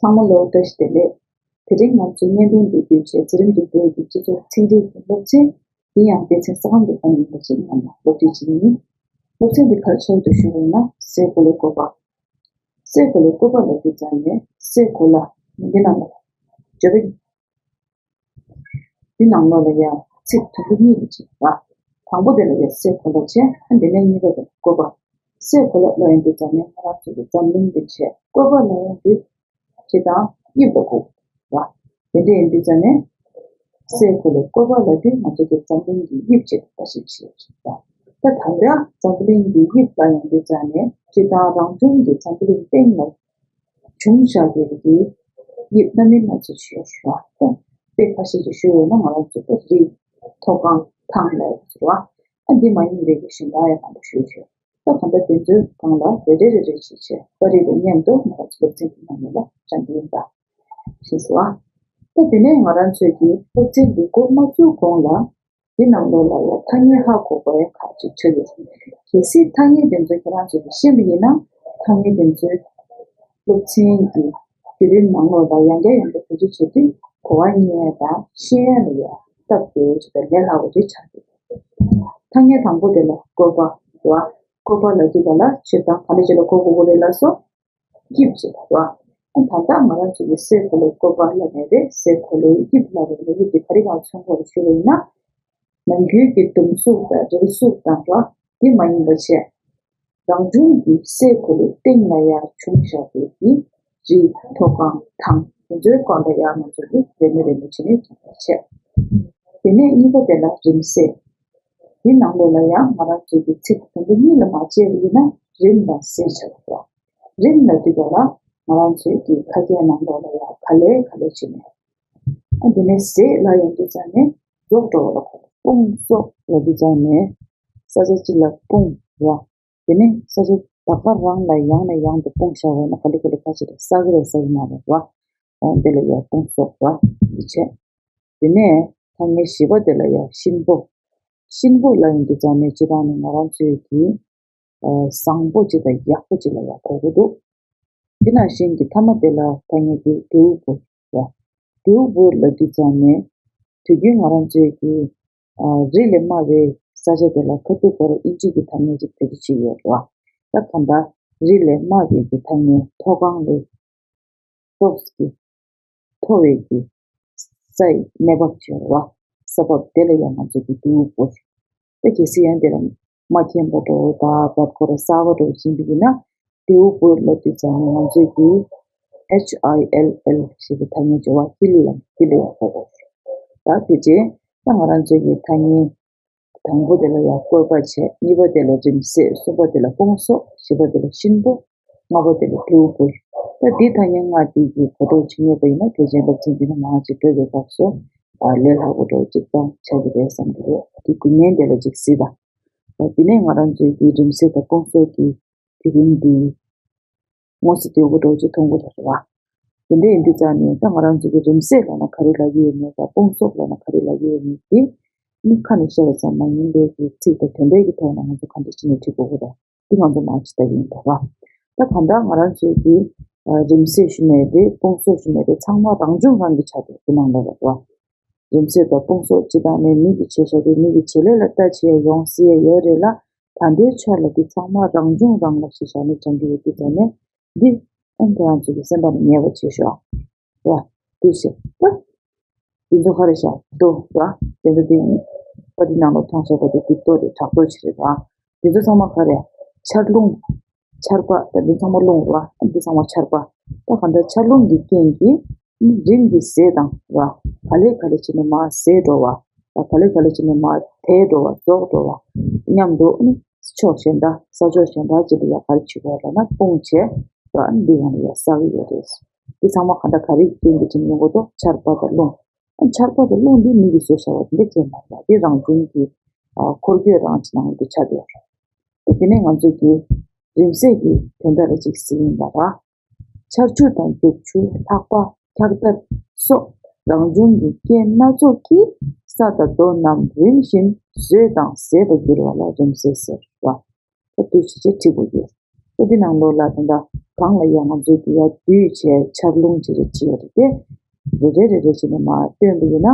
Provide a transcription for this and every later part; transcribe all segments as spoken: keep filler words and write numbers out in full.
ཚང་མ་ལ་བཀྲ་ཤིས་བདེ་ལེགས། དེ་རིང་ང་ཚོའི་བརྙན་ཐུང་འདི་བརྒྱུད་བྱས་འཛིན་རིམ་བདུན་པའི་གི་སྤྱི་ཚོགས་ཚན་རིག་གི་སློབ་ཚན། དེ་ཡང་སྡེ་ཚན་ས་ཁམས་ཀྱི་ཁ་ཉིན་པ་ཞིག་ནང་ལ་སློབ་ཁྲིད་བྱེད་ཀྱི་ཡིན། སློབ་ཚན་འདི་ག་རེ་ཆགས་འདུག་ཞུ་བ་ཡིན་ན། སའི་གོ་ལའི་བཀོད་པ། སའི་གོ་ལའི་བཀོད་པ་ལབ་དུས་ཙམ་ནས་སའི་གོ་ལ་འདི་ནང་ལ་བརྗོད་པ། འདི་ནང་ལོགས་ལ་ཡང་ཚིག་དུམ་བུ་གཉིས་ལ་བྱེད་པ། དང་པོ་དེ་ལ་ཡང་སའི་གོ་ལ་བྱས། ཨ་འདི་ནས་གཉིས་པ་དེ་ལ་བཀོད་པ། སའི་གོ་ལ་ལབ་ཡོང་དུས་ཙམ་ནས་ང་རང་ཚོ་གི་འཛམ་གླིང་འདི་བྱས། བཀོད་པ་ལབ་ཡོང་དུས་སྤྱིར་བཏང་དབྱིབས་ལ་གོ་དགོས་པ། དེ་འདྲ་ཡིན་དུས་ཙམ་ནས་སའི་གོ་ལའི་བཀོད་པ་ལབ་དུས་ང་ཚོ་གི་འཛམ་གླིང་གི་དབྱིབས་ཅིག་ལ་ཞིབ་བཤེར་བྱེད་པ། ད་ད་ལྟ་འཛམ་གླིང་གི་དབྱིབས་ལབ་ཡོང་དུས་ཙམ་ནས་སྤྱིར་བཏང་རང་བྱུང་གི་འཛམ་གླིང་སྟེང་ལ་བྱུང་བཞག་པའི་གི་དབྱིབས་སྣ་མིན་སྣ་ཚོགས་ཤིག་ཡོད་རེད་བ། དཔེ་ཁ་ཤས་ཅིག་ཞུ་འོས་ན་ང་རང་ཚོ་ད་རི། མཐོ་སྒང་། ཐང་ལབ་ཡོད་རེད་བ། ཨ་འདི་མ་ཡིན་པའི་གི་གཞན་དག་ཡང་གང་འདྲ་ཞུ་ཆོག་ད་གང་ལྟར་དེ་ཚོའི་སྒང་ལ་རེ་རེ་རེ་རེ་བྱས་བྱས་པར་རིས་དང་མཉམ་དུ་ང་རང་ཚོ་སློབ་ཚན་འདི་ནང་ལ་སྦྱང་གི་ཡིན་ད། ཞེས་སོ། ད་དེ་ནས་ང་རང་ཚོས་ཀྱི་སློབ་ཚན་འདི་འགོ་མ་བཙུགས་གོང་ལ། འདི་ནང་ལོགས་ལ་ཡང་ཐ་སྙད་ཧ་གོ་དགོས་ཡ་ཁག་ཅིག་ཆགས་ཡོད། གལ་སྲིད་ཐ་སྙད་དེ་ཚོ་ཁྱེད་རང་ཚོས་ཀྱིས་ཤེས་པ་ཡིན་ན། ཐ་སྙད་དེ་ཚོའི་སློབ་ཚན་གྱི་བརྒྱུད་རིམ་ནང་ལོགས་ལ་ཡང་བསྐྱར་ཡང་བསྐྱར་བེད་སྤྱོད་བྱེད་དུས་གོ་བ་རྙེད་ཡ་དང་ཤེས་ཡ་ལ་ཡང་སྟབས་བདེ་བོ་ཅིག་དང་ལས་སླ་བོ་ཅིག་ཆགས་ཡོད། ཐ་སྙད་དང་པོ་དེ་ལ་བཀོད་པ་རེད་བ། བཀོད་པ་ལབ་དུས་ག་ལ་སྤྱིར་བཏང་ག་འདྲ་ཅིག་ལ་གོ་དགོས་ཀྱི་རེད་ལབ་སོང་། དབྱིབས་ཅིག་ལ་རེད་བ། ཨ་ད་ལྟ་ང་རང་ཚོ་གི་སའི་གོ་ལའི་བཀོད་པ་ལབ་ནའི་རེད། སའི་གོ་ལའི་དབྱིབས་ལབ་ནའི་རེད། དབྱིབས་དེ་ག་རེ་གང་མཚོན་གྱི་རེད་ཞུ་བ་ཡིན་ན། ནམ་རྒྱུན་གྱི་ཟླུམ་གཟུགས་དང་རིལ་གཟུགས་དང་འདྲ་བ་དེ་མ་ཡིན་པ་བྱས། རང་བྱུང་གི་སའི་གོ་ལའི་སྟེང་ལ་ཡང་བྱུང་བཞག་པའི་གི་རི། མཐོ་སྒང་། ཐང་། དེ་ཚོའི་སྐོར་ལ་ཡང་ང་ཚོ་གིས་རེ་མོས་རེ་མོས་བྱས་ནས་མཇལ་ཡ་བྱས། དེ་ནས་གཉིས་པ་དེ་ལ་རིམ་ཟད། དེ་ནང་ལོགས་ལ་ཡང་ང་རང་ཚོས་ཀྱི་ཚིག་དུམ་བུ་གཉིས་ལ་མ་བཅད་པ་ཡིན་ན་རིམ་དང་ཟད་ཆགས་པ། རིམ་ལབ་དུས་ག་ལ་ང་རང་ཚོའི་གི་ཁ་སྐད་ནང་ལོགས་ལ་ཡང་ག་ལེ་ག་ལེ་བྱས་ནས། ཨ་དེ་ནས་ཟད་ལབ་ཡོང་དུས་ཙམ་ནས་རྫོགས་འགྲོ་བ་ལ་གོ། སྤུངས་གསོག་ལབ་དུས་ཙམ་ནས་ས་ཆ་གཅིག་ལ་སྤུངས་ར། དེ་ནས་ས་ཆ་ད་ག་རང་ལ་ཡང་ནས་ཡང་དུ་སྤུངས་བཞག་པ་ཡིན་ན་ག་ལེ་ག་ལེ་ཁ་ཅིག་ལ་ཟ་གི་རེད་ཟ་གི་མ་རེད་བ། འོ་འདི་ལ་ཡང་སྤུངས་གསོག་ར་འདི་བྱས། དེ་ནས་ཐ་སྙད་བཞི་པ་དེ་ལ་ཡང་གཤིན་པོ། གཤིན་པོ་ལབ་ཡོང་དུས་ཙམ་ནས་སྤྱིར་བཏང་ནས་ང་རང་ཚོས་ཀྱི་ཨ་བཟང་པོ་ཅིག་དང་ཡག་པོ་ཅིག་ལ་ཡང་གོ་གི་འདུག་དེ་ནང་བཞིན་གྱི་ཐ་མ་དེ་ལ་ཐ་སྙད་དེ་དེའུ་འབུར་བ། དེའུ་འབུར་ལབ་དུས་ཙམ་ནས་དུས་རྒྱུན་ང་རང་ཚོས་ཀྱི་ཨ་རི་ལས་དམའ་བའི་ས་ཆ་དེ་ལ་ཁ་ཐུག་པར་དབྱིན་ཇི་གི་ཐ་སྙད་ཅིག་བེད་སྤྱོད་བྱེད་ཡོད་རེད་བ། ད་ག་འདྲ་རི་ལས་དམའ་བའི་གི་ཐ་སྙད་མཐོ་སྒང་ལས་ཏོག་ཙམ་མཐོ་བའི་གི་ས་ཡི་གནས་བབ་ཅིག་ཡོད་རེད་བ། ས་བབ་དེ་ལ་ཡང་ང་ཚོས་ཀྱི་དེའུ་འབུར། ད་གལ་སྲིད་ཡང་དེ་ལ་མ་མཁྱེན་པ་འདྲ་བོ་དང་བར་སྐོར་གསར་པ་འདྲ་བོ་ཡིན་པ་ཡིན་ན། དེའུ་འབུར་ལབ་དུས་ཙམ་ནས་ང་ཚོས་ཀྱི་ཨེཆ་ཨའི་ཨེལ་ཨེལ་ཞེས་པའི་ཐ་སྙད་བྱེད་པ་ཧི་ལ་ཧི་ལ་ཡང་གོ་དགོས། ད་དེ་རྗེས་ད་ང་རང་ཚོའི་གི་ཐ་སྙད་དང་པོ་དེ་ལ་ཡང་བཀོད་པ་བྱས། གཉིས་པ་དེ་ལ་རིམ་ཟད། གསུམ་པ་དེ་ལ་སྤུངས་གསོག་བཞི་པ་དེ་ལ་གཤིན་པོ། ལྔ་པ་དེ་ལ་དེའུ་འབུར། ད་འདི་ཐ་སྙད་ལྔ་དེ་གི་གོ་རྟོགས་ཅིག་རྙེད་པ་ཡིན་ན་གལ་ཆེན་པ་ཚིག་འདི་ནས་མང་ཅིག་སྤྲོད་པའི་སྐབས་སུ་ཨ་ལས་སླ་པོ་འདྲ་བོ་ཅིག་ཀྱང་ཆགས་ཀྱི་རེད་བསམ་གྱི་རེད། དེ་དགོས་ངེས་དེ་ལ་ཅིག་གཟིགས་དང་། ད་དེ་ནས་ང་རང་ཚོའི་གི་རིམ་ཟད་དང་སྤུངས་གསོག་གི་བརྒྱུད་རིམ་འདི་ངོ་ཚ་དེ་འུ་འདྲ་ཅིག་མཐོང་གི་རེད་བ། དེ་འདྲ་ཡིན་དུས་ཙང་ནས་ད་ང་རང་ཚོ་གི་རིམ་ཟད་ལབ་ན་ག་རེ་ལབ་ཀྱི་ཡོད་མེད་དང་སྤུངས་གསོག་ལབ་ན་ག་རེ་ལབ་ཀྱི་ཡོད་མེད་དེ་ནི་ཁ་ནས་བཤད་པ་ཙམ་མ་ཡིན་པའི་གི་ཚིག་དང་དོན་འབྲེལ་གྱི་ཐོག་ནས་ང་ཚོ་ག་འདྲ་བྱས་ནས་འབྲི་དགོས་ཀྱི་རེད། འདི་ང་ཚོ་མར་ཅིག་ལྟ་གི་ཡིན་ད་བ། ད་གང་ལྟར་ང་རང་ཚོའི་གི་ཨ་རིམ་ཟད་ཞུ་ནའི་རེད། སྤུངས་གསོག་ཞུ་ནའི་རེད། ཚང་མ་རང་བྱུང་རང་གི་ཆ་དེ་དེ་ནང་ལ་རེད་བ། རིམ་ཟད་དང་སྤུངས་གསོག་སྤྱིར་བཏང་ནས་མི་གིས་བྱས་བཞག་པའི་མི་གི་བྱེད་ལས་ལ་ལྟ་བྱེད་ཡ་ཡོང་སྲིད་ཡ་ཡོད་རེད་ལ། ད་ལྟའི་ཆར་ལ་འདི་ཚང་མ་རང་བྱུང་རང་ལ་གཞི་བཞག་ནས་སྦྱང་གི་ཡོད་དུས་ཙང་ནས་འདི་ཨ་ནི་ཁྱེད་རང་ཚོ་གི་སེམས་པ་ནས་ངེས་པ་བྱེད་ཤོག་ཨ། ཡ། འདུག་སེ་ད། འདི་ཚོ་ག་རེ་བཞག་ལྟོ་ར། དེ་ཚོ་འདི་པ་ཏི་ནང་ལ་མཐོང་བཞག་པ་དེ་འདི་ལྟོ་རེད། བྲག་ལྟོ་ཅིག་རེད་བ། འདི་ཚོ་ཚང་མ་ག་རེ། ཆར་རླུང་། ཆར་པ། ད་འདི་ཚང་མ་རླུང་རེད་བ། འདི་ཚང་མ་ཆར་པ། ད་གང་ལྟར་ཆར་རླུང་གི་རྐྱེན་གྱིས་རིམ་གྱིས་ཟད་དང་ར། ག་ལེ་ག་ལེ་བྱས་ནས་མར་ཟད་འགྲོ་བ། ད་ག་ལེ་ག་ལེ་བྱས་ནས་མར་དེད་འགྲོ་བ། རྫོགས་འགྲོ་བ་མཉམ་དུ་ནི་ཕྱོགས་གཞན་དག་ས་ཕྱོགས་གཞན་དག་ཅིག་ལ་ཡ་ག་རེ་བྱེད་དགོས་ལབ་ན་སྤུངས་བྱས་ར། འདི་ཡང་ལ་ཡ་ཟ་གི་ཡོད་རེད། འདི་ཚང་མ་ག་འདྲ་ག་རེ་གི་རྐྱེན་གྱིས་བྱུང་ཡོང་གི་འདུག་ཆར་པ་དང་རླུང་། ཆར་པ་དང་རླུང་འདི་མི་གིས་བཟོས་བཞག་པ་འདི་འདྲ་ཅིག་མ་རེད། འདི་རང་བྱུང་གི་ཨ་འཁོར་སྐྱོད་རང་ཅིག་ནང་དུ་ཆགས་བསྡད་ཡོད་རེད། དེ་ནས་ང་ཚོས་ཀྱི་རིམ་ཟད་ཀྱི་དོན་དག་ལ་ཅིག་གཟིགས་ཡིན་པ་ར། ཆར་ཆུ་དང་རྒྱུག་ཆུ། ལྷགས་པ། འཁྱག་འདབ་སོགས་རང་བྱུང་གི་རྐྱེན་སྣ་ཚོགས་ཀྱིས་ས་དང་རྡོ་རྣམས་རིམ་བཞིན་བཟོས་དང་ཟད་པར་འགྱུར་བ་ལ་རིམ་ཟད་ཟེར་བ། ད་འདུག་སེ་བྱས་བྲིས་དགོས་ཀྱི། ད་འདི་ནང་ལོགས་ལ་ད་ལྟ་ གང་ལ་ཡང་ང་ཚོས་ཀྱི་ཡ་བསྡུས་བྱས་ཆར་རླུང་ཅི་རེ་ཅི་ཡོད་རེད་དེ། རེ་རེ་རེ་རེ་བྱས་ནས་མར་བཏོན་པ་ཡིན་ན།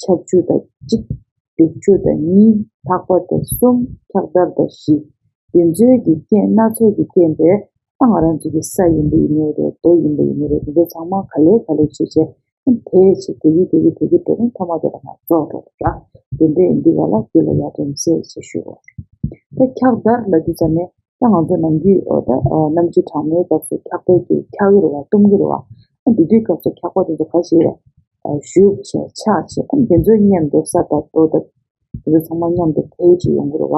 ཆར་ཆུ་དང་གཅིག་རྒྱུག་ཆུ་དང་གཉིས། ལྷགས་པ་དང་གསུམ། འཁྱག་དར་དང་བཞི། དེ་ཚོའི་གི་རྐྱེན་སྣ་ཚོགས་ཀྱི་རྐྱེན་པས། ཨ་ང་རང་ཚོ་གི་ས་ཡིན་པ་ཡིན་ནའི་རེད། རྡོ་ཡིན་པ་ཡིན་ནའི་རེད། དེ་ཚོ་ཚང་མ་ག་ལེ་ག་ལེ་བྱས་བྱས་དེ་བྱས་དེ་གི་དེ་གི་དེ་གི་འགྲོ་ནས་མཐའ་མ་དེ་ལ་ང་རྫོགས་འགྲོ་ར། དེ་འདྲའི་འདི་ག་ལ་དེ་ལ་ཡ་རིམ་གསལ་བྱེད་ཞུ་བ་རེད། ད་འཁྱག་དར་ལབ་དུས་ཙམ་ནས། ད་ང་ཚོ་ནམ་རྒྱུན་འོ་ད་ཨ་གནམ་གཤིས་གྲང་མོའི་སྐབས་སུ་འཁྱག་པའི་གི་འཁྱག་གི་རེད་བ། གཏུམ་གི་རེད་བ། ཨ་འདི་དུས་སྐབས་སུ་འཁྱག་པ་དེ་ཚོ་ག་ཞིག་རེད། ཨ་ཞུབ་བྱས་ཆག་བྱས། ཨ་དེ་ཚོའི་མཉམ་དུ་ས་དང་རྡོ་དང་དེ་ཚོ་ཚང་མ་མཉམ་དུ་དེའི་གཅིག་ཡོང་གི་རེད་བ།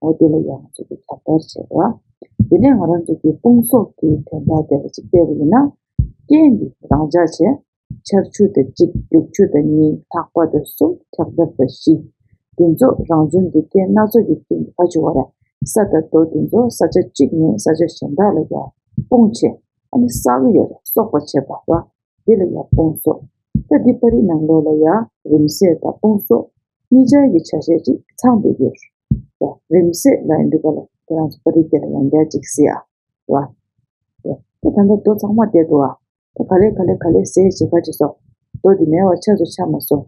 འོ་དེ་ལ་ཡང་ང་ཚོ་གི་འཁྱག་དར་བྱས་རེད་བ། དེ་ནས་ང་རང་ཚོ་གི་དཔུང་གསོག་གི་དོན་དག་དེ་ལ་གཅིག་བལྟས་པ་ཡིན་ན། རྐྱེན་འདི་རང་འཇགས་བྱས། ཆར་ཆུ་དང་གཅིག་རྒྱུག་ཆུ་དང་གཉིས། ལྷགས་པ་དང་གསུམ། འཁྱག་དར་དང་བཞི། དེ་ཚོ་རང་བྱུང་གི་རྐྱེན་སྣ་ཚོགས་ཀྱི་རྐྱེན་གྱིས་ག་བྱུང་བ་རེད། ས་དང་རྡོ་དེ་ཚོ་ས་ཆ་གཅིག་ནས་ས་ཆ་གཞན་དག་ལ་ཡར་སྤུངས་བྱས། ཨ་ནི་བསགས་ཀྱི་ཡོད་རེད། གསོག་པ་བྱེད་པ་ར། འདི་ལ་ཡར་དཔུང་གསོག་ད་འདི་པར་རིས་ནང་ལོགས་ལ་ཡར་རིམ་གསལ་དང་དཔུང་གསོག་གཉིས་ཆར་གྱི་ཆ་ཤས་ཅིག་ཚང་བསྡད་ཡོད་རེད། རིམ་གསལ་ལབ་ཡོང་དུས་ག་ལ་ཁྱེད་རང་ཚོ་པར་རིས་དེ་ལ་ཡང་བསྐྱར་ཅིག་གཟིགས་ཨ། ར། ད་ད་ལྟ་རྡོ་ཚང་མ་བསྡད་འདུག་ཨ། ད་ག་ལེ་ག་ལེ་ག་ལེ་ཟས་བྱེད་ཁ་ཅིག་སོགས། རྡོ་འདི་མེད་པ་ཆགས་སུ་ཆགས་མ་སོང་།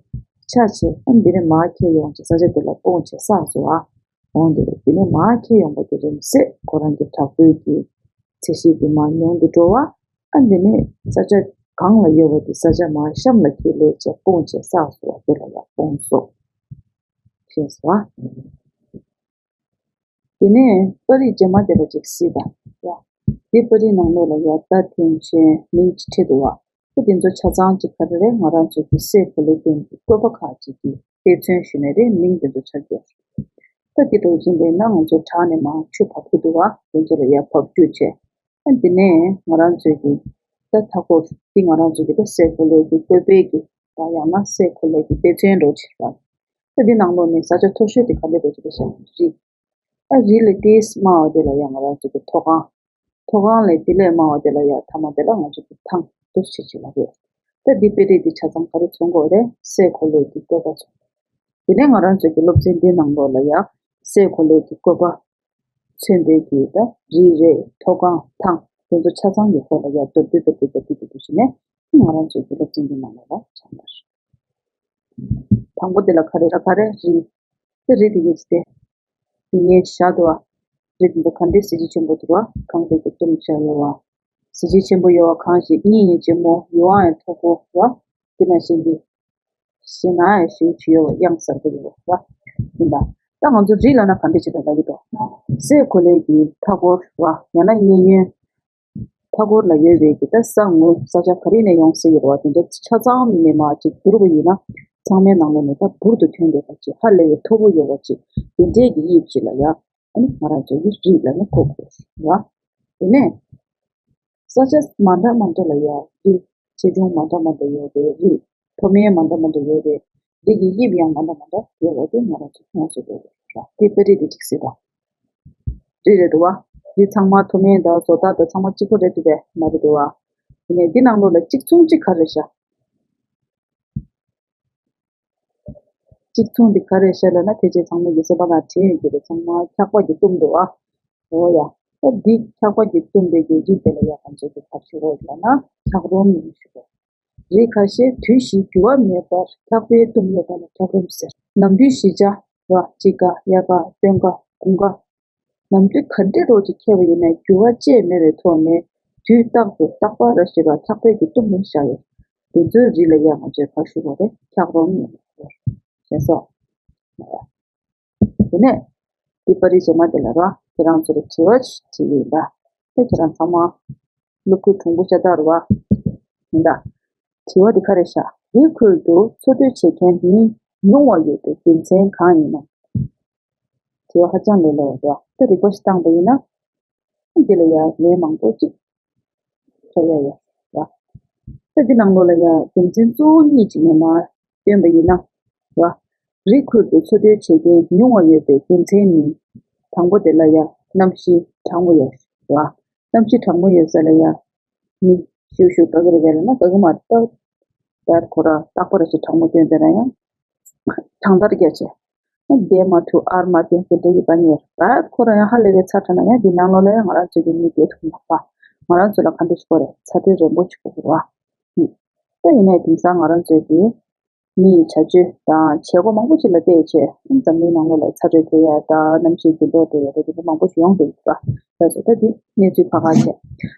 ཆགས་བྱས། ཨ་འདི་ནས་མར་འཁྱེར་ཡོང་བྱས་ས་ཆ་དེ་ལ་སྤུངས་བྱས་བསགས་སོང་ཨ། འོང་དེ་རེད། འདི་ནས་མར་འཁྱེར་ཡོང་པ་དེ་རིམ་གསལ་ཁོ་རང་གི་དྲག་པོའི་གི་ཚད་གཞི་དེ་མར་ཉུང་དུ་འགྲོ་བ། ཨ་འདི་ནས་ས་ཆ་གང་ལ་ཡོད་པ་དེ་ས་ཆ་མར་གཤམ་ལ་འཁྱེར་ལས་བྱས་སྤུངས་བྱས་བསགས་སོང་བ། དེ་ལ་ཡང་སྤུངས་སོང་། ཤེས་སོང་ཨ། དེ་ནས་པར་རིས་རྗེས་མ་དེ་ལ་ཅིག་གཟིགས་དང་ཡ། འདི་པར་རིས་ནང་ལོགས་ལ་ཡ་ད་ཐེངས་ཆེན་མིང་ཅིག་བྲིས་འདུག་བ། ཁོ་དེ་ཚོ་ཆ་ཚང་ཅིག་ག་རེ་རེད། ང་རང་ཚོ་གི་སའི་གོ་ལའི་སྟེང་གི་བཀོད་པ་ཁག་ཅིག་གི་དཔེ་མཚོན་ཞུས་ན་རེད། མིང་དེ་ཚོ་ཆགས་ཀྱི་ཡོད་རེད། ད་དེ་འདྲ་བྱས་པས་ན་ང་ཚོ་བྲག་ནས་མར་ཆུ་བབས་ཀྱི་འདུག་བ། དེ་ཚོ་ལ་ཡ་བབས་རྒྱུག་བྱས། ཨ་དེ་ནས་ང་རང་ཚོའི་གི་ད་མཐའ་འཁོར་འདི་ང་རང་ཚོའི་གི་ད་སའི་གོ་ལའི་གི་བཀོད་པའི་གི་ད་ཡང་ན་སའི་གོ་ལའི་གི་དཔེ་མཚོན་འདྲ་ཅིག་རེད། ད་འདི་ནང་ལོགས་ནས་ས་ཆ་མཐོ་ཤོས་དེ་ག་འདྲ་འདྲ་ཅིག་རེད་ཤག་རི། ཨ་རི་ལས་ཏོག་ཙམ་དམའ་བ་དེ་ལ་ཡང་ང་རང་ཚོ་གི་མཐོ་སྒང་། མཐོ་སྒང་ལས་དེ་ལས་དམའ་བ་དེ་ལ་ཡང་མཐའ་མ་དེ་ལ་ང་ཚོ་གི་ཐང་འདུག་སེ་བྱས་ལབ་ཡོད། ད་འདི་དཔེ་རིས་འདི་ཆ་ཚང་ག་རེ་མཚོན་གྱི་ཡོད་རེད། སའི་གོ་ལའི་གི་བཀོད་པ་མཚོན། དེ་ནས་ང་རང་ཚོ་གི་སློབ་ཚན་འདི་ནང་ལོགས་ལ་ཡང་སའི་གོ་ལའི་གི་བཀོད་པ་མཚོན་པའི་གི་ད་རི་རེད། མཐོ་སྒང་ཐང་དེ་ཚོ་ཆ་ཚང་གི་སྐོར་ལ་ཡང་མདོར་བསྡུས་མདོར་བསྡུས་མདོར་བསྡུས་མདོར་བསྡུས་བྱས་ནས་ང་རང་ཚོ་གི་སློབ་ཚན་འདི་ནང་ལོགས་ལ་ཆ་ཚང་། དང་པོ་དེ་ལ་ག་རེ་ལ་ག་རེ་རི། དེ་རི་དེ་གི་ཅི་སྟེ། དེ་ངས་བཞག་འདུག་བ། རི་དེ་ཚོ་ག་འདྲའི་གཟི་བརྗིད་ཆེན་པོ་འདུག་བ། གངས་དེ་གི་གཏུམ་བཞག་ཡོད་བ། གཟི་བརྗིད་ཆེན་པོ་ཡོད་བ་གང་ཞིག་སྙིང་ཡང་རྗེ་མོ་ཡིད་དབང་ཡང་མཐུག་པོ་བ། དེ་ནང་བཞིན་གི། ཞེ་ན་ཡང་ཞེ་པོ་ཅིག་ཡོད་བ། གཡང་གཟར་པོ་ཡོད་བ། ཡིན་པ། ད་ང་ཚོ་རི་ལབ་ན་ག་འདྲ་ཅིག་ལ་ལབ་ཀྱི་འདུག་སའི་གོ་ལའི་གི་མཐའ་འཁོར་བ། ཡང་ན་གཡས་གཡོན། མཐའ་འཁོར་ལ་ཡོད་པའི་གི་ད་ས་ངོས་ས་ཆ་ག་རེ་ནས་ཡོང་སྲིད་ཡོད་རེད་བ། དེ་ཚོ་ཆ་ཚང་ནས་མར་ཅིག་བསྡུར་བ་ཡིན་ན། ཚང་མའི་ནང་ལོགས་ནས་ད་འབུར་དུ་ཐོན་བསྡད་པ་ཅིག་ཧ་ལས་པའི་མཐོ་པོ་ཡོད་པ་ཅིག་དེ་འདྲའི་གི་དབྱིབས་ཅིག་ལ་ཡ། ཨ་ནི་ང་རང་ཚོ་གི་རི་ལབ་ནས་གོ་དགོས་རེད་བ། དེ་ནས་ས་ཆ་མ་འདྲ་མ་འདྲ་ལ་ཡ་རི། ཆེ་ཆུང་མ་འདྲ་མ་འདྲ་ཡོད་པའི་རི། མཐོ་དམན་མ་འདྲ་མ་འདྲ་ཡོད་པའི་རི་གི་དབྱིབས་ཡང་མ་འདྲ་མ་འདྲ་ཡོད་པ་དེ་ང་རང་ཚོ་མཐོང་ཚུལ་རེད་བ། དེ་དཔེ་རིས་དེ་གཅིག་གཟིགས་དང་། རི་རེད་འདུག་བ། རི་ཚང་མ་མཐོ་དམན་དང་བཟོ་ལྟ་དང་ཚང་མ་གཅིག་པ་རེད་འདུག་པས་མ་རེད་འདུག་བ། དེ་ནས་འདི་ནང་ལོགས་ལ་གཅིག་མཚུངས་གཅིག་ག་རེ་ཤག་གཅིག་མཚུངས་འདི་ག་རེ་ཤག་ལབ་ན་ཕལ་ཆེར་ཚང་མ་གི་སེམས་པ་ནང་དྲན་ཡོད་ཀྱི་རེད། ཚང་མ་འཁྱག་པ་གིས་བཏུམས་འདུག་བ། འོ་ཡ། ད་འདི་འཁྱག་པ་གིས་བཏུམས་པའི་གི་རི་དེ་ལ་ཡ་ང་ཚོ་གི་ག་རེ་ཞུ་དགོས་ལབ་ན་འཁྱག་རོམ་ཞུ་དགོས། རི་ཁ་ཤས་དུས་བཞིའི་འགྱུར་བ་མེད་པར་འཁྱག་པས་བཏུམས་ཡོད་པ་ལ་འཁྱག་རོམ་ཟེར། ནམ་དུས་བཞི་ཆ་བ། དཔྱིད་ཀ། དབྱར་ཀ། སྟོན་ཀ། དགུན་ཀ། ནམ་དུས་ག་འདྲ་རོགས་ཀྱིས་འཁེལ་བ་ཡིན་ནའི་འགྱུར་བ་ཅི་ཡང་མེད་པའི་ཐོག་ནས་དུས་རྟག་ཏུ་རྟག་པ་ར་ཞིག་ལ་འཁྱག་པས་ཀྱིས་བཏུམས་ནས་བཞག་ཡོད། དེ་ཚོའི་རི་ལ་ཡང་ང་ཚོས་ག་ཞུ་དགོས་རེད། འཁྱག་རོམ་ཡིན་ཟེར། ཤེས་སོང་། དེ་ནས་འདི་པར་རིས་རྗེས་མ་དེ་ལ་ར་ཁྱེད་རང་ཚོར་དྲི་བ་ཞིག་དྲིས་ཡིན་ད། ད་ཁྱེད་རང་ཚང་མ་སློབ་ཕྲུག་གྲུང་པོ་ཤ་སྟག་རེད་བ། ཡིན་ད། དྲི་བ་འདི་ག་རེ་ཤག་རི་ཁུལ་དུ་འཚོ་སྡོད་བྱེད་མཁན་མི་ཉུང་བ་ཡོད་པའི་རྒྱུ་མཚན་གང་ཡིན་ནམ། དྲི་བ་ཧ་ཅང་ལས་སླ་བ་རེད་བ། ད་རིག་པ་ཞིག་བཏང་པ་ཡིན་ན། འདི་ལ་ཡང་ལན་མང་པོ་ཅིག་ཐོབ་ཡ་ཡོད་ར། ད་འདི་ནང་ལོགས་ལ་ཡང་རྒྱུ་མཚན་གཙོ་བོ་གཉིས་ཅིག་ནས་མར་བཏོན་པ་ཡིན་ན་ར། རི་ཁུལ་དུ་འཚོ་སྡོད་བྱེད་མཁན་ཉུང་བ་ཡོད་པའི་རྒྱུ་མཚན་ནི། དང་པོ་དེ་ལ་ཡང་གནམ་གཤིས་གྲང་མོ་ཡོད་ར། གནམ་གཤིས་གྲང་མོ་ཡོད་ས་ལ་ཡང་མི་ཤུགས་ཤུགས་དགའ་གི་རེད་པས་ལབ་ན་དགའ་གི་མ་རེད། ད་ཁོ་རང་རྟག་པར་ཞིག་གྲང་མོ་སྟོན་པས་ན་ཡང་གྲང་འདར་རྒྱག་བྱས། བསྡད་མ་ཐུབ་ཨར་མ་བསྟན་དེ་འདྲ་ཡི་ད་ཉེར་ད་ཁོ་རང་ཡང་ཧ་ལས་པའི་ཚ་དྲགས་ན་ཡང་འདི་ནང་ལོགས་ལ་ཡང་ང་རང་ཚོ་གི་མི་བསྡད་ཐུབ་མ་པ། ང་རང་ཚོ་ལ་ག་འདྲ་ཞིག་དགོས་རེད། ཚ་དྲོད་རན་པོ་ཞིག་དགོས་རེད་བ། ཨུ། ད་ཡིན་ནའི་དེང་སང་ང་རང་ཚོས་ཀྱི་མི་ཡི་བྱ་སྤྱོད་དང་བྱེད་སྒོ་མང་པོ་ཅིག་ལ་བལྟས་བྱས་འཛམ་གླིང་ནང་ལོགས་ལ་ཚ་དྲོད་འཕེལ་ཡ་དང་གནམ་གཤིས་འགྱུར་ལྡོག་འགྲོ་ཡ་དང་དེ་འདྲ་མང་པོ་ཞིག་ཡོང་བསྡད་ཡོད་པ། ད་སོ་ད་འདི་གནས་ཚུལ་ཁག་ཁག་བྱས།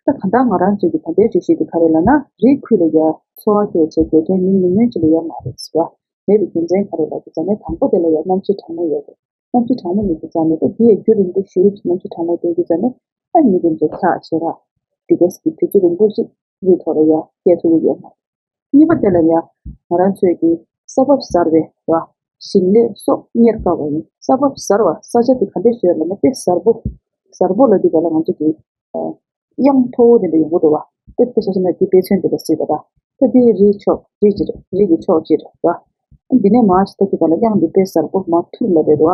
ད་གང་ལྟར་ང་རང་ཚོས་ཀྱི་ད་ལྟའི་སྒྲོམ་གཞི་འདི་ག་རེ་ལབ་ན། རིའི་ཁུལ་ལ་ཡ་འཚོ་བ་སྐྱེལ་བྱས་དགེ་རྒན་མི་ཉུང་ཉུང་ཅིག་ལ་ཡ་མ་རེད་ཟེར་བ། མེད་པའི་རྒྱུ་མཚན་ག་རེ་ལབ་དུས་ཙམ་ནས། དང་པོ་དེ་ལ་ཡ་གནམ་གཤིས་གྲང་མོ་ཡོད་རེད། གནམ་གཤིས་གྲང་མོ་ཡོད་དུས་ཙམ་ནས་ད་འདི་ཡ་རྒྱུན་རིང་པོ་ཞེ་པོ་ཅིག་གནམ་གཤིས་གྲང་མོ་སྟོན་དུས་ཙམ་ནས། ཨ་ནི་དེ་ཚོ་འཁྱག་ཞེ་དྲག་འདི་ག་ཟེར་གྱི་དུས་ཚོད་རིང་པོ་ཅིག་རི་ཐོག་ལ་ཡ་སྐྱེལ་ཐུབ་ཀྱི་ཡོད་མ་རེད། གཉིས་པ་དེ་ལ་ཡ་ང་རང་ཚོས་ཀྱི་ས་བབ་གསར་བའི་བ་ཞིང་ལས་སོགས་གཉེར་དཀའ་བ་ཡིན། ས་བབ་གསར་བ་ས་ཆ་དེ་ག་འདྲ་ཞིག་ལབ་ན། དཔེ་གསར་པོ་གསར་པོ་ལབ་དུས་ག་ལ་ང་ཚོ་གི་ཨ་གཡང་མཐོ་བོ་དེ་འདྲ་ཡོང་གི་འདུག་བ། དཔེ་དཔེ་ཆ་བཞག་ན་དེ་དཔེ་མཚོན་དེ་འདྲ་སྲིད་པ་ད། ད་དེ་རིའི་ཕྱོགས་རི་གི་རི་གི་ཕྱོགས་གཅིག་རེད་བ། འདི་ནས་མར་ཞིག་ལྟ་དུས་ག་ལ་གཡང་འདི་དཔེ་གསར་པོ་མར་ཐུར་ལ་རེད་བ།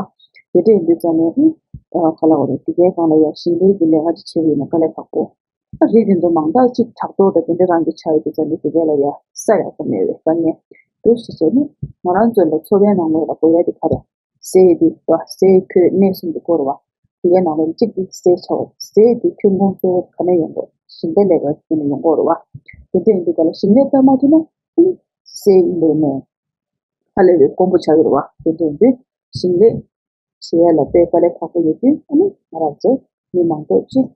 དེ་འདྲ་ཡིན་དུས་ཙམ་ནས་ཨ་ག་ལ་བ་རེད། དེ་གའི་སྒང་ལ་ཡ་ཞིང་ལས་ཀྱི་ལས་ཀ་ཅིག་བྱེད་དགོས་ཡིན་ན་དཀའ་ལས་ཁག་པོ། ཨ་རི་དེ་ཚོ་མང་དག་ཅིག་བྲག་རྡོ་དང་དེ་འདྲ་རང་གི་ཆགས་ཡོད་དུས་ཙམ་ནས་དེ་གའི་ལ་ཡ་ས་ཡག་པོ་མེད་པའི་དཀའ་ངལ་འདུག་ཞེས་བྱས་ནས། ང་རང་ཚོ་ལ་འཚོ་བའི་ནང་ལོགས་ལ་དགོས་ཡ་དེ་ག་རེ། ཟས་དེ་བ། ཟས་གོས་གནས་གསུམ་དེ་དགོས་རེད་བ། དེ་གའི་ནང་ལོགས་ལ་གཅིག་དེ་ཟས་ཆགས་པ། ཟས་དེ་ཐོན་ཁུངས་གཙོ་བོ་ག་ནས་ཡོང་དགོས། ཞིང་པའི་ལས་ཀ་དེ་ནས་ཡོང་དགོས་རེད་བ། དེ་འདྲ་ཡིན་དུས་ག་ལ་ཞིང་ལས་བཏབ་མ་ཐུབ་ན་ཨ་ནི་ཟས་ཡིན་པས་ནས་ཧ་ལས་པའི་དཀོན་པོ་ཆགས་ཀྱི་རེད་བ། དེ་འདྲ་ཡིན་དུས་ཞིང་ལས་བྱེད་ཡ་ལ་དཔེ་དཀའ་ལས་ཁག་པོ་ཡོད་དུས། ཨ་ནི་ང་རང་ཚོ་མི་མང་པོ་ཅིག་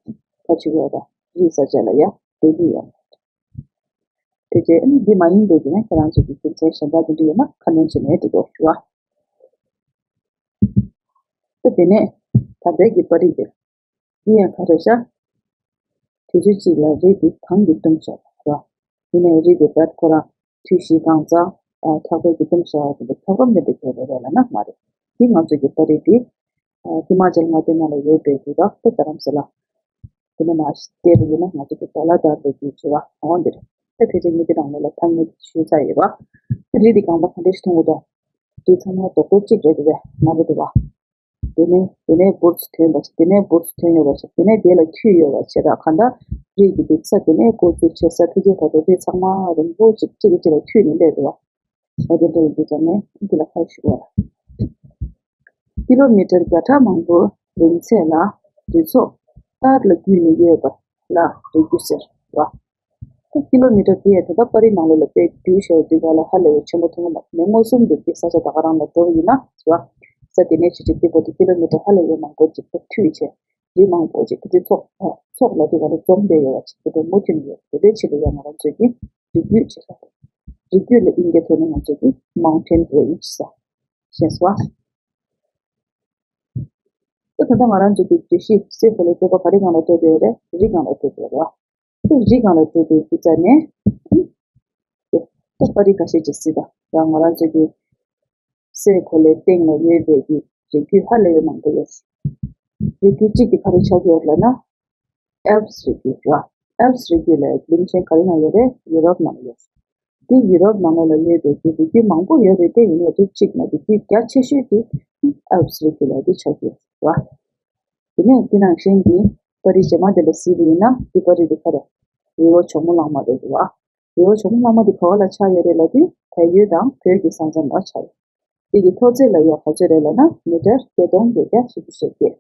ཕར་ཕྱོགས་ཡོད་ད་རིའི་ས་ཆ་ལ་ཡ་བསྡད་ཀྱི་ཡོད། དེ་རྗེས་ཨ་ནི་འདི་མ་ཡིན་པའི་གི་ནས་ཁྱེད་རང་ཚོ་གི་རྒྱུ་མཚན་གཞན་དག་དེ་འདྲ་ཡོད་ན་ཁ་སྣོན་བྱས་ནས་འགྲིག་གོ་ཞུ་བ། ད་དེ་ནས་ད་ལྟའི་གི་པར་རིས་དེ། འདི་ཡང་ག་རེ་ཤག་དུས་ཚོད་གཅིག་ལ་རི་དེ་གངས་ཀྱིས་བཏུམས་བཞག་པ་རེད། ཡིན་ནའི་རི་དེ་བར་ཁོ་རང་དུས་བཞི་གང་ཙམ་འཁྱག་པ་གིས་བཏུམས་བཞག་པ་དེ་འདྲ་འཁྱག་པ་མེད་པའི་ག་རེ་རེད་ལབ་ན་མ་རེད། འདི་ང་ཚོ་གི་པར་རིས་དེ་ཧི་མ་ཅལ་མངའ་སྡེ་ནང་ལ་ཡོད་པའི་གི་ར་ཏེ་རྡ་རམ་ས་ལ། དེ་ནས་མར་བལྟས་པ་ཡིན་ན་ང་ཚོ་གི་ལྡ་ལ་དར་བའི་རྒྱུད་ཚོ་བ་འོང་འདིར་ཏེ་ཕལ་ཆེར་མི་དེ་རང་ལོ་ལ་ཐ་སྙད་ཞུས་ཚར་ཡོད་པ། རི་དེ་གང་ལ་ག་འདྲ་ཞིག་མཐོང་གི་འདུག་རི་ཚང་མ་རྡོག་རྡོག་གཅིག་རེད་འདུག་པས་མ་རེད་འདུག་བ། དེ་ནས་དེ་ནས་འབུར་ཚུ་ཐོན་པ་ཞིག་དེ་ནས་འབུར་ཚུ་ཐོན་ཡོད་པ་ཞིག་དེ་ནས་དེ་ལ་འཁྱུད་ཡོད་པ་ཞིག་ར། གང་ལྟར་རི་གི་དེ་ས་དེ་ནས་འགོ་བཙུགས་བྱས་ས་ཕལ་ཆེར་ད་དུང་རི་ཚང་མ་རིང་པོ་ཞིག་གཅིག་གིས་གཅིག་ལ་འཁྱུད་ནས་སླེབས་འདུག་བ། ཨ་དེ་འདྲ་ཡིན་དུས་ཙམ་ནས་འདི་ལ་ཁ་ཞུ་བ། ཀི་ལོ་མི་ཊར་བརྒྱ་ཕྲག་མང་པོ་རིང་ཚད་ལ་རི་ཚོགས་སྟག་ལ་བརྒྱུད་ནས་ཡོད་པ་ལ་རི་རྒྱུད་ཟེར་བ། ད་ཀི་ལོ་མི་ཊར་དེ་ཡང་ད་ལྟ་པར་རིས་ནང་ལོགས་ལ་དཔེ་བསྡུས་བཞག་ཡོད་དུས་ག་ལ་ཧ་ལས་པའི་ཆེན་པོ་མཐོང་གི་མ་རེད། མངོན་སུམ་དུ་དེ་ས་ཆ་ད་ག་རང་ལ་འགྲོ་བ་ཡིན་ན་ཟེར་བ། ས་དེ་ནས་ཕྱི་དྲོ་སྐྱིད་པོ་དེ་ཀི་ལོ་མི་ཊར་ཧ་ལས་པའི་མང་པོ་ཅིག་ཏུ་མཐུད་བྱས། རི་མང་པོ་ཅིག་དེ་ཚོགས་ཚོགས་ལ་དེ་ག་ལ་འཛོམས་བསྡད་ཡོད་པ་ཅིག་དེ་འདྲ་མུ་མཐུད་ནས་ཡོད། དེ་འདྲའི་ཆེད་དུ་ཡང་ང་རང་ཚོས་ཀྱི་རི་རྒྱུད་ཅེས་བྱ། རི་རྒྱུད་ལ་དབྱིན་སྐད་ཐོག་ནས་ང་ཚོས་ཀྱི་མའུན་ཊེན་རེན་ཇི་ཟེར། ཤེས་སོང་ཨ། ད་ད་ལྟ་ང་རང་ཚོ་གི་བརྗོད་གཞི་སའི་གོ་ལའི་སྟོད་པ་ག་རེ་སྒང་ལ་སྤྲད་ཡོད་རེད། རི་སྒང་ལ་སྤྲད་ཡོད་རེད་བ། ད་རི་སྒང་ལ་སྤྲད་པའི་དུས་ཚོད་ནས། ད་པར་རིས་ཁ་ཤས་ཅིག་གཟིགས་དང་། ཡང་ང་རང་ཚོ་གི་སའི་གོ་ལའི་སྟེང་ལ་ཡོད་པའི་གི་རི་རྒྱུད་ཧ་ལས་པའི་མང་པོ་ཡོད། རི་རྒྱུད་གཅིག་གི་ག་རེ་ཆགས་ཡོད་ལབ་ན། ཨལ་པས་རི་རྒྱུད་རེད་བ། ཨལ་པས་རི་རྒྱུད་ལ་གླིང་ཆེན་ག་རེ་ནང་ཡོད་རེད། ཡུ་རོབ་ནང་ཡོད། དེ་ཡུ་རོབ་ནང་ལོགས་ལ་ཡོད་པའི་གི་རི་རྒྱུད་མང་པོ་ཡོད་རེད། དེ་ཡིན་ནའི་རི་གཅིག་ནང་རི་རྒྱུད་རྒྱ་ཆེ་ཤོས་དེ་ཨལ་པས་རི་རྒྱུད་ལ་དེ་ཆགས་ཀྱི་ཡོད་རེད་བ། དེ་ནས་དེ་ནང་བཞིན་གྱི་པར་རིས་རྗེས་མ་དེ་ལ་གཟིགས་པ་ཡིན་ན། དེ་པར་རིས་དེ་ག་རེ། རི་བོ་ཇོ་མོ་གླང་མ་རེད་བ། རི་བོ་ཇོ་མོ་གླང་མ་དེ་ག་བ་ལ་ཆགས་ཡོད་རེད་ལབ་དུས་བལ་ཡུལ་དང་བོད་ཀྱི་ས་མཚམས་ལ་ཆགས་ཡོད། དེ་གི་མཐོ་ཚད་ལ་ཡ་ག་ཚོད་རེད་ལབ་ན་མི་ཊར་བརྒྱད་སྟོང་བརྒྱད་བརྒྱ་བཞི་བཅུ་ཞེ་བརྒྱད།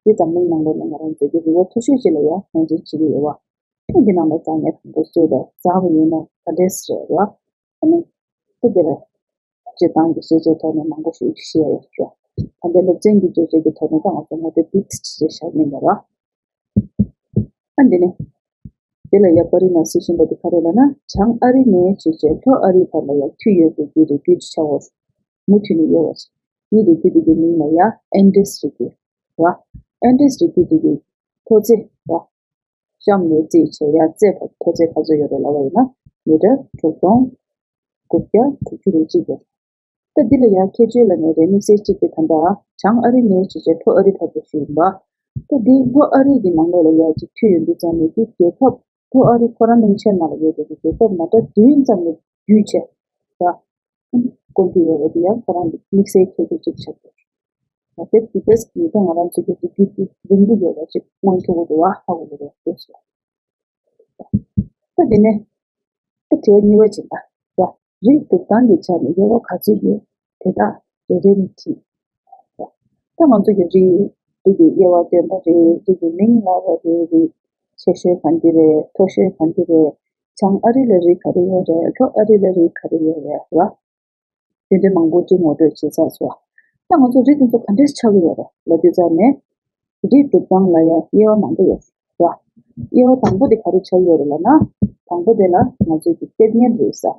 འདི་འཛམ་གླིང་ནང་ལོགས་ལ་ང་རང་ཚོའི་གི་རི་བོ་མཐོ་ཤོས་ཅིག་ལ་ཡ་ངོས་འཛིན་བྱེད་ཀྱི་ཡོད་བ། ཁྱོད་ཀྱི་ནང་ལ་འཛེགས་ནས་དང་པོ་བཟོས་པའི་འཛེགས་པ་ཡིན་ན་ག་འདྲས་རེད་བ། ཨ་ནི། ཁོ་དེ་ལ་སྤྱིར་བཏང་གི་ཤེས་བྱའི་ཐོག་ནས་མང་པོ་ཞིག་བཤད་ཡོད་ཀྱང་། ད་ལྟའི་སློབ་ཚན་གྱི་བརྗོད་བྱ་གི་ཐོག་ནས་ད་ང་ཚོ་ངོ་དེབ་འདི་ཚིག་ཅིག་བཞག་མིན་པ་ར། ཨ་འདི་ནི། དེ་ལ་ཡ་པར་རིས་ནང་གཟིགས་བཞིན་པ་དེ་ག་རེ་ལབ་ན། བྱང་ཨ་རི་ནས་བྱས་བྱས་ལྷོ་ཨ་རི་བར་ལ་ཡ་མཐུད་ཡོད་པའི་གི་རི་རྒྱུད་ཅིག་ཆགས་པ། མུ་མཐུད་ནས་ཡོད་པ། དེའི་རི་རྒྱུད་དེ་གི་མིང་ལ་ཡ་ཨན་ཌིས་རི་རྒྱུད་ར། ཨན་ཌིས་རི་རྒྱུད་དེ་གི་མཐོ་ཚད་ར། གཤམ་ནས་རྩིས་བྱས་ཡ་རྩེ་བར་མཐོ་ཚད་ག་ཚོད་ཡོད་རེད་ལབ་པ་ཡིན་ན། མི་ཊར་དྲུག་སྟོང་དགུ་བརྒྱ་དྲུག་ཅུ་རེ་གཅིག་ཡོད། ད་འདི་ལ་ཡང་ཁྱད་ཆོས་ལ་ངས་རེ་དམིགས་བསལ་གཅིག་དེ་ད་ལྟ་བྱང་ཨ་རི་ནས་བྱས་བྱས་ལྷོ་ཨ་རི་བར་དུ་ཞུས་ཡིན་པ། ད་འདི་ལྷོ་ཨ་རི་གི་ནང་ལོགས་ལ་ཡ་གཅིག་མཐུད་ཡོང་དུས་ཙམ་ནས་འདི་རྒྱལ་ཁབ་ལྷོ་ཨ་རི་ཁོ་རང་གླིང་ཆེན་ནང་ལ་ཡོད་པའི་རྒྱལ་ཁབ་མ་གྲངས་བདུན་ཙམ་ལ་བརྒྱུད་བྱས་ད་བསྐོར་གྱི་ཡོད་པ་འདི་ཡང་ཁོ་རང་གི་དམིགས་བསལ་ཁྱད་ཆོས་གཅིག་ཆགས་ཡོད། ད་དེ་དེ་ཚོ་ཡིན་ཙང་ང་རང་ཚོ་གི་རི་རྒྱུད་འདི་རིང་པོ་ཡོད་པ་ཅིག་མངོན་ཐུབ་ཀྱི་འདུག་བ། ཧ་གོ་གི་རེད་ཟེར། ད་དེ་ནས་ད་དྲི་བ་གཉིས་པ་ཅིག་ད་ཡ། རིགས་སྒྲུབ་སྟངས་ཀྱི་ཆ་ནས་དབྱེ་བ་ག་ཚོད་ཡོད། དེ་དག་རེ་རེ་ནས་དྲིས། ད་ང་ཚོ་གི་རིགས་རིགས་ཀྱི་དབྱེ་བ་སྟོན་པ་རེད། རིགས་ཀྱི་མིང་ལབ་པ་རེད། རིགས་ ཆེ་ཤོས་ག་འདི་རེད། མཐོ་ཤོས་ག་འདི་རེད། བྱང་ཨ་རི་ལ་རིགས་ག་རེ་ཡོད་རེད། ལྷོ་ཨ་རི་ལ་རིགས་ག་རེ་ཡོད་རེད་བ། དེ་འདྲ་མང་པོ་ཅིག་ངོ་སྤྲོད་བྱེད་ཚར་སོང་། ད་ང་ཚོ་རིགས་དེ་ཚོ་ག་འདྲས་ཆགས་ཀྱི་ཡོད་རེད་ལབ་དུས་ཙམ་ནས། རིགས་སྒྲུབ་སྟངས་ལ་ཡང་དབྱེ་བ་མང་པོ་ཡོད་རེད་བ། དབྱེ་བ་དང་པོ་དེ་ག་རེ་ཆགས་ཀྱི་ཡོད་རེད་ལབ་ན། དང་པོ་དེ་ལ་ང་ཚོས་ཀྱི་ལྟེབ་གཉེར་རིགས་ཟེར།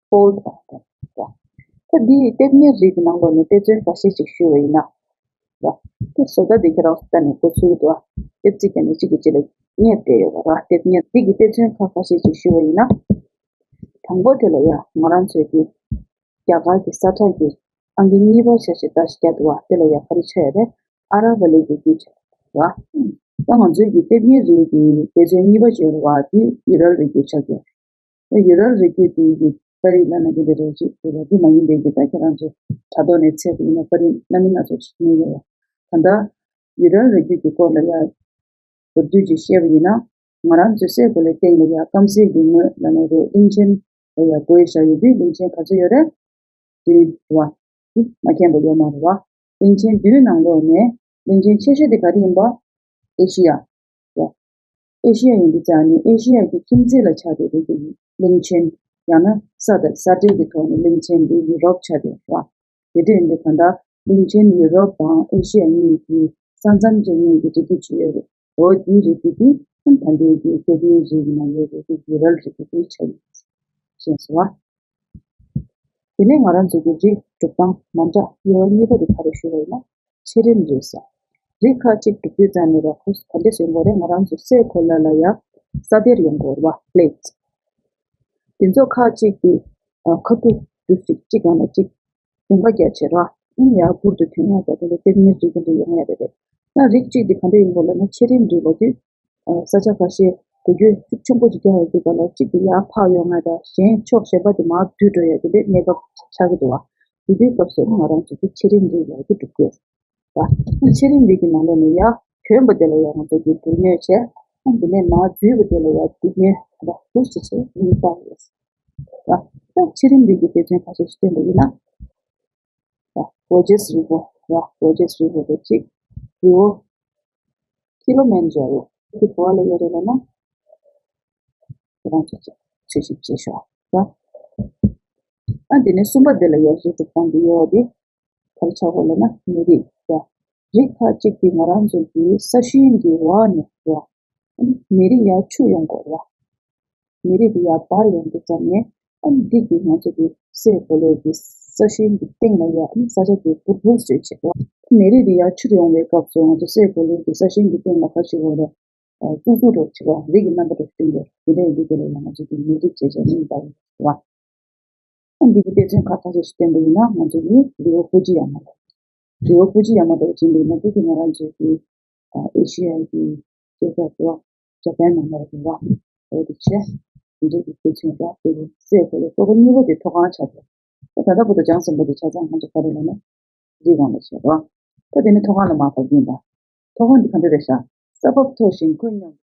ཕོལཌ་ལབ་དེ་རེད་བ། ད་འདིའི་ལྟེབ་གཉེར་རིགས་ཀྱི་ནང་ལོགས་ནས་དཔེ་མཚོན་ཁ་ཤས་ཤིག་ཞུས་པ་ཡིན་ན། ཡ། དེ་བཟོ་ལྟ་དེ་ཁྱེད་རང་ཚོ་ལྟ་ནས་གོ་ཚུལ་འདུག་ཨ། ལྟེབ་གཅིག་ག་ནས་གཅིག་གི་རྗེས་ལ་གཉེར་བསྡད་ཡོད་པ་ར། ལྟེབ་གཉེར་འདི་གི་དཔེ་མཚོན་ཁ་ཁ་ཤས་ཤིག་ཞུ་བ་ཡིན་ན། དང་པོ་དེ་ལ་ཡ་ང་རང་ཚོས་ཀྱི་རྒྱ་གར་གྱི་ས་ཁྲ་གི་ཨང་ཀི་གཉིས་པ་ཆ་ཞིག་ད་ཞིག་རྒྱག་འདུག་ཨ། དེ་ལ་ཡ་ག་རེ་ཆགས་ཡོད་རེད། ཨ་ར་བ་ལི་གི་རྒྱུད་ཆགས་འདུག་ཨ། ད་ང་ཚོའི་གི་ལྟེབ་གཉེར་རིགས་ཀྱི་དཔེ་མཚོན་གཉིས་པ་ཅིག་ཡོད་རེད་བ། དེ་ཡུ་རལ་རི་རྒྱུད་ཆགས་ཀྱི་ཡོད་རེད། ད་ཡུ་རལ་རི་རྒྱུད་དེ་གི་པར་རིས་ལབ་ན་དེ་འདྲ་རེད་ཅིག་དེ་ལ་དེ་མ་ཡིན་པའི་གི་ད་ཁྱེད་རང་ཚོ་དྲ་ཐོག་ནས་བཙལ་བ་ཡིན་ན་པར་རིས་སྣ་མིན་སྣ་ཚོགས་ཅིག་ཉོས་ཡོད་རེད། ད་ལྟ་ཡུ་རལ་རི་རྒྱུད་ཀྱི་སྐོར་ལ་ཡ་མདོར་བསྡུས་ཅིག་བཤད་པ་ཡིན་ན། ང་རང་ཚོའི་སའི་གོ་ལའི་སྟེང་ལ་ཡ་སྐམ་སའི་གི་ངོས་ལབ་ན་རེད། གླིང་ཆེན་ལ་ཡ་བགོས་བཞག་ཡོད་དུས་གླིང་ཆེན་ག་ཚོད་ཡོད་རེད། བདུན་རེད་བ། འདི་མ་མཁྱེན་པ་ཡོད་མ་རེད་བ། གླིང་ཆེན་བདུན་ནང་ལོགས་ནས་གླིང་ཆེན་ཆེ་ཤོས་དེ་ག་རེ་ཡིན་པ། ཨེ་ཤི་ཡ། ཡ། ཨེ་ཤི་ཡ་ཡིན་དུས་ཙང་ནི་ཨེ་ཤི་ཡ་གི་ཁྱིམ་མཚེས་ལ་ཆགས་བསྡད་པའི་གི་གླིང་ཆེན། ཡང་ན་ས་དང་ས་འབྲེལ་གྱི་ཐོག་ནས་གླིང་ཆེན་འདི་ཡུ་རོབ་ཆགས་བསྡད་པ། དེ་འདྲ་ཡིན་དུས་གང་ལྟར་གླིང་ཆེན་ཡུ་རོབ་དང་ཨེ་ཤི་ཡ་གཉིས་ཀྱི་ས་མཚམས་ཅན་གཉིས་ཀྱི་རི་རྒྱུད་ཅིག་ཡོད་རེད། འོ་དེའི་རི་རྒྱུད་དེ་ད་ལྟའི་གི་ལྟེ་བའི་རི་ཡི་ནང་ཡོད་པའི་གི་ཡུ་རལ་རི་རྒྱུད་དེ་ཆགས་ཡོད་ཅེས་སོ། དེ་ནས་ང་རང་ཚོའི་གི་རིགས་སྒྲུབ་སྟངས་མ་འདྲ་དབྱེ་བ་གཉིས་པ་དེ་ག་རེ་ཞུ་བ་ཡིན་ན། ཆེ་རིམ་རིགས་ཟེར། རིགས་ཁག་གཅིག་སྒྲུབ་དུས་ཙམ་ནས་ར་ཁོ་ག་འདྲས་ཡོང་དགོས་རེད། ང་རང་ཚོ་སའི་གོ་ལ་ལ་ཡ་ས་སྡེར་ཡོང་དགོས་རེད་བ། པི་ལེ་ཊི། དེ་ཚོ་ཁག་གཅིག་གི་ཨ་ཁ་ཐུག་རྒྱུ་ཞིག་གཅིག་སྒང་ལ་གཅིག་ལུང་པ་རྒྱག་བྱས་ར། ཨང་ཡར་འཕུར་དུ་ཐོན་ཡག་ད་དེ་ལ་ལྟེབ་གཉེར་རིགས་དེ་འདྲ་ཡོང་ཡག་རེད་པས། ཡང་རིགས་གཅིག་དེ་ག་འདྲ་ཡིན་དགོས་ལབ་ན་ཆེ་རིམ་རིགས་ལབ་དུས། ས་ཆ་ཁ་ཤས་འགུལ་སྐྱོད་ཤུགས་ཆེན་པོ་ཅིག་རྒྱག་ཡོང་དུས་ག་ལ་གཅིག་གིས་ཡར་འཕག་ཡོང་ང་དང་གཞན་ཕྱོགས་གཞན་པ་དེ་མར་བསྡུས་འགྲོ་ཡ་དེ་འདྲའི་གནས་སྐབས་ཆགས་ཀྱི་འདུག་བ། དེ་དུས་སྐབས་སུ་ནི་ང་རང་ཚོ་གི་ཆེ་རིམ་རིགས་ལ་གི་སྒྲུབ་དགོས་རེད། ཆེ་རིམ་རིགས་ཀྱི་ནང་ལོགས་ནས་ཡར་ཐོན་པ་དེ་ལ་ཡང་ང་ཚོ་གི་སྡུག་བསྔལ་བྱས། དེ་ནས་མར་འཛུལ་བ་དེ་ལ་ཡང་སྡུག་བསྔལ་དང་སྡུག་ཅེས་བྱས་མིང་བཏགས་ཡོད། ད་ཆེ་རིམ་རིགས་ཀྱི་དཔེ་མཚོན་ཁ་ཤས་ཤིག་བསྟན་པ་ཡིན་ན། ཡ། གྷོ་ཇེས་རི་བོ། ཡ། གྷོ་ཇེས་རི་བོ་དེ་གཅིག་རི་བོ་ཀི་ལོ་མན་ཇ་རོ་དེ་ག་པར་ལ་ཡོད་རེད་ལབ་ན། ཁྱེད་རང་ཚོ་ཚོད་ཞིབ་བྱེད་ཤོག་ཡ། ཨ་དེ་ནས་གསུམ་པ་དེ་ལ་ཡ་རི་སྒྲུབ་སྟངས་དེ་ཡོད་པ་དེ་ག་རེ་ཆགས་དགོས་ལབ་ན་མི་རིགས་ཡ། རིགས་ཁག་གཅིག་དེ་ང་རང་ཚོ་གི་ས་ཤུན་གྱི་འོག་ནས་ཡ། མི་རིགས་ཡར་འཕྱུར་ཡོང་དགོས་རེད་བ། མི་རིགས་དེ་ཡར་འབར་ཡོང་དུས་ཙམ་ནས་ཨ་ནི་འདི་གིས་ང་ཚོ་གི་སའི་གོ་ལའི་གི་ས་ཤུན་གྱི་སྟེང་ལ་ཡ་ཨ་ནི་ས་ཆ་དེ་འབུར་འབུར་བཟོས་བྱས་རེད་བ། མི་རིགས་དེ་ཡར་འཕྱུར་ཡོང་བའི་སྐབས་སུ་ང་ཚོ་སའི་གོ་ལའི་གི་ས་ཤུན་གྱི་སྟེང་ལ་ག་ཞིག་ཡོང་རེད། ཨ་གཙུག་གཟུགས་འདྲ་བྱས་རེད་བ། རི་གི་རྣམ་པ་འདྲ་བསྟན་རེད། དེ་འདྲ་ཡིན་དུས་དེ་ལ་ཡ་ང་ཚོ་གི་མི་རིགས་བྱས་བྱས་ནས་འབར་ཡོང་རེད་བ། ཨ་འདི་གི་དཔེ་མཚོན་ཁ་ཁ་ཤས་ཤིག་བསྟན་པ་ཡིན་ན་ང་ཚོ་གི་རི་བོ་ཧྥུ་ཇི་ཡ་མ་ལ། རི་བོ་ཧྥུ་ཇི་ཡ་མ་ལ་ཅིག་འདི་ན་དེ་གི་ང་རང་ཚོའི་གི་ཨེ་ཤི་ཡ་གི་སྐྱེ་ས་དེ་ཇ་པན་ནང་ལ་རེད་བ། འོ་དེ་བྱས་འདི་འདྲ་གི་དཔེ་མཚོན་ར་དེ་གི་སའི་གོ་ལའི་སོ་པ་གཉིས་པ་དེ་མཐོ་སྒང་ཆགས་ཏེ། ད་ད་ལྟ་བར་དུ་ལྗང་ཟིང་པོ་དེ་ཆ་ཚང་ང་ཚོ་ག་རེ་ལབ་ན་རི་སྒང་ལ་བྱས་ར། ད་དེ་ནི་མཐོ་སྒང་ལ་མར་བབས་ཀྱིན་པ། མཐོ་སྒང་འདི་ག་འདྲ་རེད་ཤག་ས་བབ་མཐོ་ཞིང་ཁོད་སྙོམས།